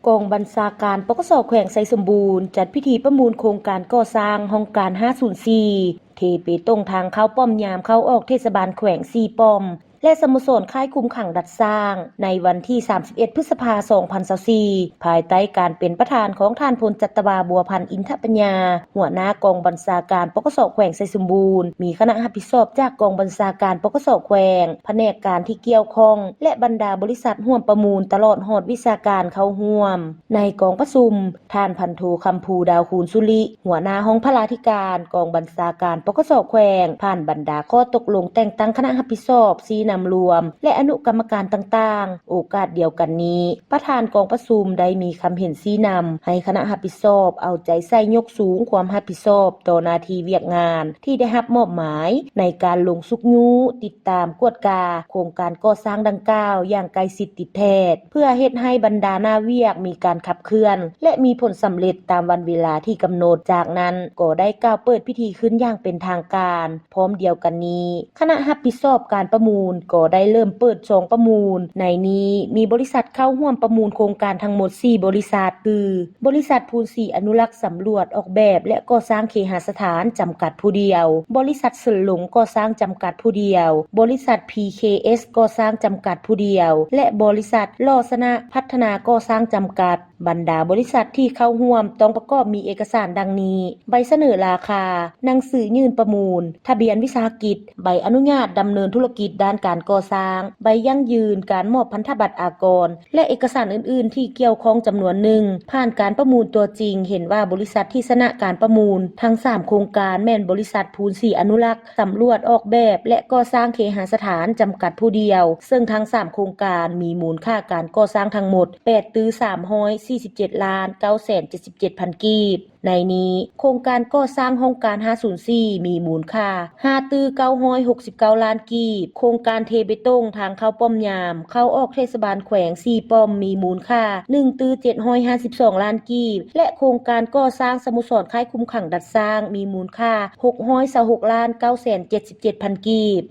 ກອງບັນຊາການ ປກສ ແຂວງໄຊສົມບູນ ຈັດພິທີປະມູນໂຄງການກໍ່ສ້າງຫ້ອງການຫ້າສູນສີ່ ເທເບຕົງທາງເຂົ້າປ້ອມຍາມເຂົ້າອອກເທດສະບານແຂວງສີ່ປ້ອມ ແລະ ສະໂມສອນຄ້າຍຄຸມຂັງດັດສ້າງ ໃນວັນທີສາມສິບເອັດ ພຶດສະພາ ສອງພັນຊາວສີ່ ພາຍໃຕ້ການເປັນປະທານຂອງທ່ານ ພົນຈັດຕະວາ ບົວພັນ ອິນທະປັນຍາ ຫົວໜ້າກອງບັນຊາການ ປກສ ແຂວງໄຊສົມບູນ, ມີຄະນະຮັບຜິດຊອບຈາກກອງບັນຊາການ ປກສ ແຂວງ, ພະແນກການທີ່ກ່ຽວຂ້ອງ ແລະ ບັນດາບໍລິສັດຮ່ວມປະມູນ ຕະຫຼອດຮອດວິຊາການເຂົ້າຮ່ວມ. ໃນກອງປະຊຸມ, ທ່ານ ພັນໂທ ຄຳພູ ດາວຄູນສຸລິ ຫົວໜ້າຫ້ອງພະລາທິການ ກອງບັນຊາການ ປກສ ແຂວງ ຜ່ານບັນດາຂໍ້ຕົກລົງແຕ່ງຕັ້ງຄະນະຮັບຜິດຊອບ, ຊີ້ນຳລວມ ແລະ ອະນຸກຳມະການຕ່າງໆ. ໂອກາດດຽວກັນນີ້, ປະທານກອງປະຊຸມໄດ້ມີຄຳເຫັນຊີ້ນຳໃຫ້ຄະນະຮັບຜິດຊອບເອົາໃຈໃສ່ຍົກສູງຄວາມຮັບຜິດຊອບຕໍ່ໜ້າທີ່ວຽກງານທີ່ໄດ້ຮັບມອບໝາຍ ໃນການລົງຊຸກຍູ້, ຕິດຕາມ, ກວດກາໂຄງການກໍ່ສ້າງດັ່ງກ່າວຢ່າງໃກ້ຊິດຕິດແທດ ເພື່ອເຮັດໃຫ້ບັນດາໜ້າວຽກມີການຂັບເຄື່ອນ ແລະ ມີຜົນສຳເລັດຕາມວັນເວລາທີ່ກຳນົດ. ຈາກນັ້ນກໍໄດ້ກ່າວເປີດພິທີຂຶ້ນຢ່າງເປັນທາງການ. ພ້ອມດຽວກັນນີ້, ຄະນະຮັບຜິດຊອບການປະມູນກໍໄດ້ເລີ່ມເປີດຊອງປະມູນ. ໃນນີ້ມີບໍລິສັດເຂົ້າຮ່ວມປະມູນໂຄງການທັງໝົດສີ່ບໍລິສັດ ຄື ບໍລິສັດພູນສີອະນຸລັກສຳຫຼວດອອກແບບ ແລະ ກໍ່ສ້າງເຄຫະສະຖານຈຳກັດຜູ້ດຽວ, ບໍລິສັດເສີນຫຼົງກໍ່ສ້າງຈຳກັດຜູ້ດຽວ, ບໍລິສັດ ພີເຄເອສ ກໍ່ສ້າງຈຳກັດຜູ້ດຽວ ແລະ ບໍລິສັດຫຼໍຊະນະພັດທະນາກໍ່ສ້າງຈຳກັດ. ບັນດາບໍລິສັດທີ່ເຂົ້າຮ່ວມຕ້ອງປະກອບມີເອກະສານດັ່ງນີ້: ໃບສະເໜີລາຄາ, ໜັງສືຍື່ນປະມູນ, ທະບຽນວິສາຫະກິດ, ໃບອະນຸຍາດດຳເນີນທຸລະກິດດ້ານການກໍ່ສ້າງ, ໃບຢັ້ງຢືນການມອບພັນທະບັດອາກອນ ແລະ ເອກະສານອື່ນໆທີ່ກ່ຽວຂ້ອງຈຳນວນໜຶ່ງ. ຜ່ານການປະມູນຕົວຈິງ, ເຫັນວ່າບໍລິສັດທີ່ຊະນະການປະມູນທັງສາມໂຄງການແມ່ນບໍລິສັດພູນສີອະນຸລັກ ສຳຫຼວດອອກແບບ ແລະ ກໍ່ສ້າງເຄຫະສະຖານຈຳກັດຜູ້ດຽວ, ເຊິ່ງທັງສາມໂຄງການມີມູນຄ່າການກໍ່ສ້າງທັງໝົດແປດຕື້ສາມຮ້ອຍສີ່ສິບເຈັດລ້ານເກົ້າແສນເຈັດສິບເຈັດພັນກີບ. ໃນນີ້, ໂຄງການກໍ່ສ້າງຫ້ອງການຫ້າສູນສີ່ ມີມູນຄ່າຫ້າຕື້ເກົ້າຮ້ອຍຫົກສິບເກົ້າລ້ານກີບ, ໂຄງການເທເບຕົງທາງເຂົ້າປ້ອມຍາມເຂົ້າອອກເທດສະບານແຂວງສີ່ປ້ອມ ມີມູນຄ່າໜຶ່ງຕື້ເຈັດຮ້ອຍຫ້າສິບສອງລ້ານກີບ ແລະ ໂຄງການກໍ່ສ້າງສະໂມສອນຄ້າຍຄຸມຂັງດັດສ້າງ ມີມູນຄ່າຫົກຮ້ອຍຊາວຫົກລ້ານເກົ້າແສນເຈັດສິບເຈັດພັນກີບ.